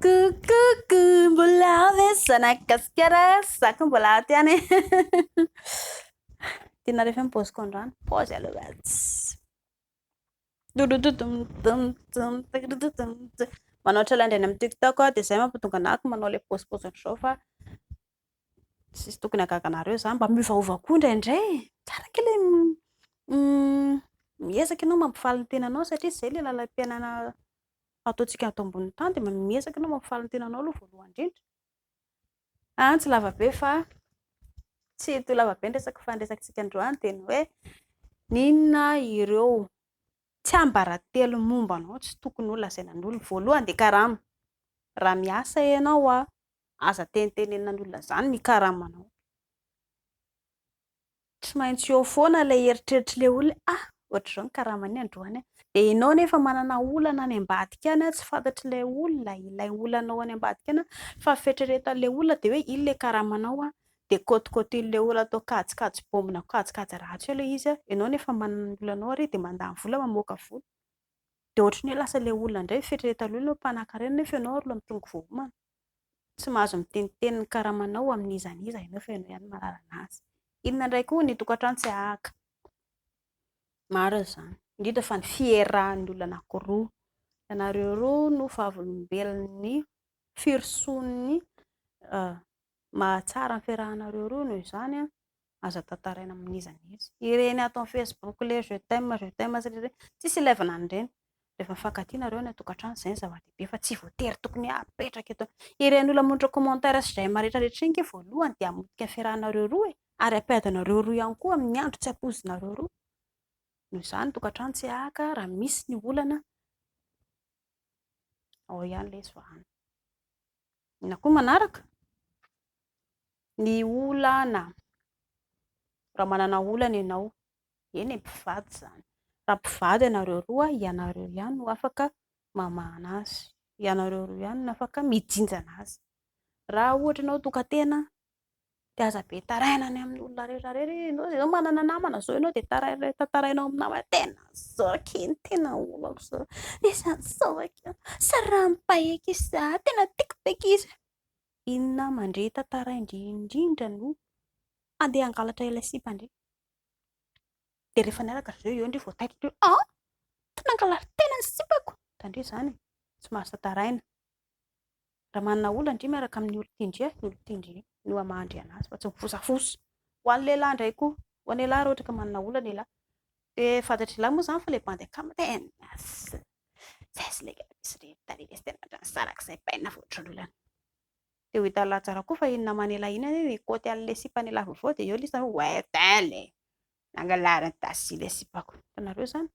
Coucou, mbola ao ve zanak'i Gasikara? Za koa mbola ato ihany e. Tianareo ve ny paoziko androany? Paozy aloha tsy. Manao challenge any amin'ny TikTok aho dia izay mampatonga anah manao ilay paozipaozy ohatr'izao fa tsisy tokony hahagaga anareo izany. Mba miovaova koa indraindray e. Tsara kely miezaka ianao mampifaly ny tenanao satria izay ilay lalam-piainana ataontsika ato ambonin'ny tany dia miezaka ianao mampifaly ny tenanao aloha voalohany indrindra. Ah, tsy lava be fa tsy to lava be ny resaka fa ny resakitsika androany dia ny hoe n'inona ireo tsiambaratelo momba anao tsy tokony ho lazaina ny olona. Voalohany dia karama. Raha miasa ianao a, aza tenitenenina ny olona izany ny karamanao. Tsy maintsy eo foana ilay eritreritr'ilay olona hoe ah, ohatr'izao ny karamany androany an. Dia ianao anefa manana olana any ambadika any tsy fantatr'ilay olona, ilay olanao any ambadika any fa ny fieritreretan'ilay olona dia hoe iny ilay karamanao an, dia kôtikôtian'ilay olona atao kajikajy baomba kajikajy ratsy eo ilay izy an, ianao anefa manana ny olanao ary dia mandany vola mamoaka vola. Dia ohatran'ny hoe lasa ilay olona indray ny fieritreretan'ilay olona hoe mpanankarena nefa ianao ary olona mitrongy vao homana. Tsy mahazo miteniteny ny karamanao amin'iza n'iza ianao fa ianao ihany no mahalala anazy. Inona indray koa ny tokantrano tsy hahaka? Marina izany. Indrindra fa ny fierahan'ny olona anankiroa. Ianareo roa no vavolombelon'ny firosoan'ny mahatsara ny fiarahanareo roa noho izany aza tantaraina amin'iza n'iza. Ireny ato amin'ny Facebook ilay je t'aime, je t'aime sy ireny, tsisy ilaivana an'ireny. Rehefa mifankatia nareo any an-tokantrano izay no zava-dehibe fa tsy voatery tokony hapetraka eto. Ireny olona mamotra commentaire sy j'aime rehetra rehetra ireny ange voalohany dia hamotika ny fiarahanareo roa e, ary hampiady anareo roa ihany koa amin'ny andro tsy ampoizinareo roa. Noho izany tokantrano tsy hahaka raha misy ny olana ao ihany ilay izy vahana. Inona koa manaraka? Ny olana. Raha manana olana ianao, eny e, mpivady izany. Raha mpivady ianareo roa, ianareo ihany no afaka mamahana azy. Ianareo roa ihany no afaka mijinja anazy. Raha ohatra ianao tokan-tena, dia aza be taraina any amin'ny olona rehetra rehetra. Ianao izao manana namana izao ianao dia taraina, tantarainao amin'ny namana, tena izao akia ny tena olako izao, nisy an'izao akia, saraham-paheky izy, tena tiako be akia izy. Inona mandre tantarain-dry indrindra no handeha hangalatra ilay sipan-dry. Dia rehefa niaraka ry zareo eo ndry vao taitra hoe ah! Tena nangalary-tena ny sipako! Tandremo izany e! Tsy mahazo tantaraina. Raha manana olana ndry miaraka amin'ny olon-tian-dry, ny olon-tian-dry no hamaha-ndry anazy fa tsy mifosafosa. Ho an'ny lehilahy indray koa, ho an'ny lehilahy raha ohatra ka manana olana ialahy, dia fantatr'ialahy moa izany fa ilay bandy akama tena zay ilay misy reny tarehy izy tena ohatran'ny sarak'izay baina vao ohatran'ny olana. Dia ho hitan'ilahy tsara koa fa iny naman'ialahy iny anie nikaoty an'ilay sipan'ialahy vaovao dia eo ilay izy hoe ouais tel e! Nangalariny taxi ilay sipako. Hitanareo izany?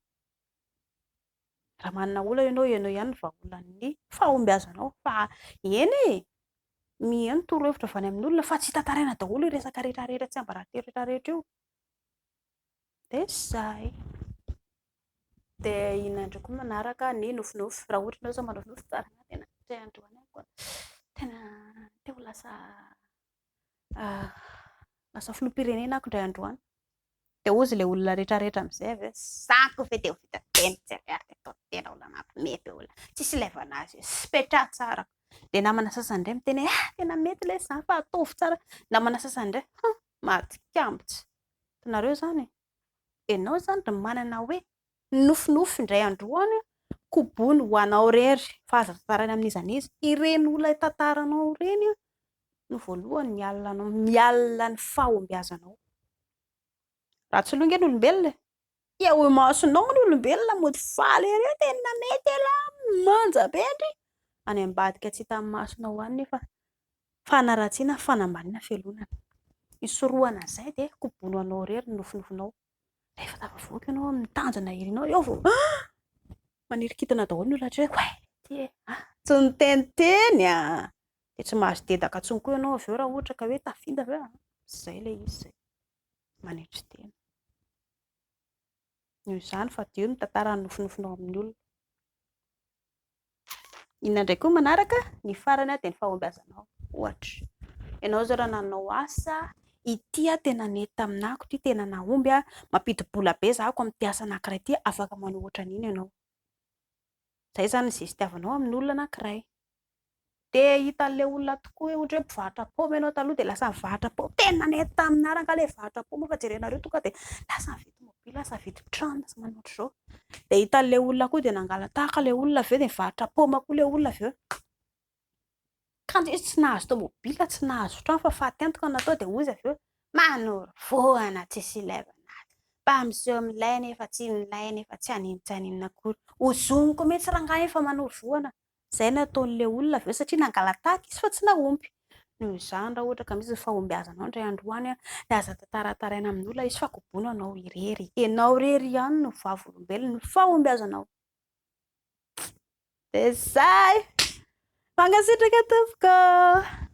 Raha manana olana ianao, ianao ihany no vahaolan'ny fahombiazanao. Fa eny e! Mihaino torohevitra avy any amin'ny olona fa tsy tantaraina daholo io resaka rehetra rehetra tsiambaratelo rehetra rehetra io. Dia izay. Dia inona indray koa manaraka ny nofinofy. Raha ohatra ianao izao manofinofy tsara na tena indray andro any aho tena te ho lasa lasa filoham-pirenena aho indray andro any. Dia hozy ilay olona rehetra rehetra amin'izay avy eo, za koa ve dia ho vita teny tsy avy ary dia atao tena olona mampiomehy be olona, tsisy ilaivana azy io, sipetraha tsara. Dia namana sasany indray miteny hoe ah tena mety ilay izy izany fa ataovy tsara. Namana sasany indray, hum mahatikambitsy. Hitanareo izany e? Ianao izany ry manana hoe nofinofy indray andro any kobony ho anao irery fa aza tantaraina amin'iza n'iza. Ireny olona itantaranao ireny no voalohany mialona anao, mialona ny fahombiazanao. Ratsy loha ange ny olombelona e! Eo imasonao ny olombelona mody faly ery hoe tena mety elah, manja be ndry! Any ambadika tsy hitan'ny masonao any nefa fanaratsiana, fanambaniana, fialonana. Hisorohana an'izay dia kobono anao irery ny nofinofinao. Rehefa tafavoaka ianao amin'ny tanjona irinao, eo vao ah! Manirikitina daholo ny olona rehetra hoe oay ty e! Ah! Tsy niteniteny ah! Dia tsy mahazo dedaka intsony koa ianao avy eo raha ohatra ka hoe tafita avy eo ah! Izay ilay izy izay. Manetry tena. Noho izany, fadio ny mitantara ny nofinofinao amin'ny olona. Inona indray koa manaraka? Ny farany dia ny fahombiazanao. Ohatra, ianao izao raha nanao asa, ity aho tena nety tamin'ako, ity tena nahomby aho, mampidi-bola be za ako amin'ity asa anankiray ity, afaka manao ohatran'iny ianao. Izay izany ny zesitiavanao amin'olona anankiray. Dia hitan'ilay olona tokoa hoe ohatra hoe mpivarotra paoma ianao taloha dia lasa nivarotra paoma. Tena nety taminà rangahy ilay nivarotra paoma fa jerenareo tonga dia lasa nividy tomobila, lasa nividy trano, lasa manao ohatr'izao. Dia hitan'ilay olona koa dia nangala-tahaka ilay olona avy eo dia nivarotra paoma koa ilay olona avy eo. Kanjo izy tsy nahazo tomobila, tsy nahazo trano fa faty antoka no natao dia hoy izy avy eo, manoro vohana tsisy ilaivana azy. Mba miseho milay nefa tsy milay nefa tsy haninona tsy haninona akory. Hozoniko mihitsy rangahy iny fa manoro vohana. Izay no nataon'ilay olona avy eo satria nangala-tahaka izy fa tsy nahomby. Noho izany raha ohatra ka misy ny fahombiazanao indray andro any dia aza tantarataraina amin'olona izy fa kobono ianao irery. Ianao irery ihany no vavolombelon'ny fahombiazanao. Dia izay! Mankasitraka tompoko!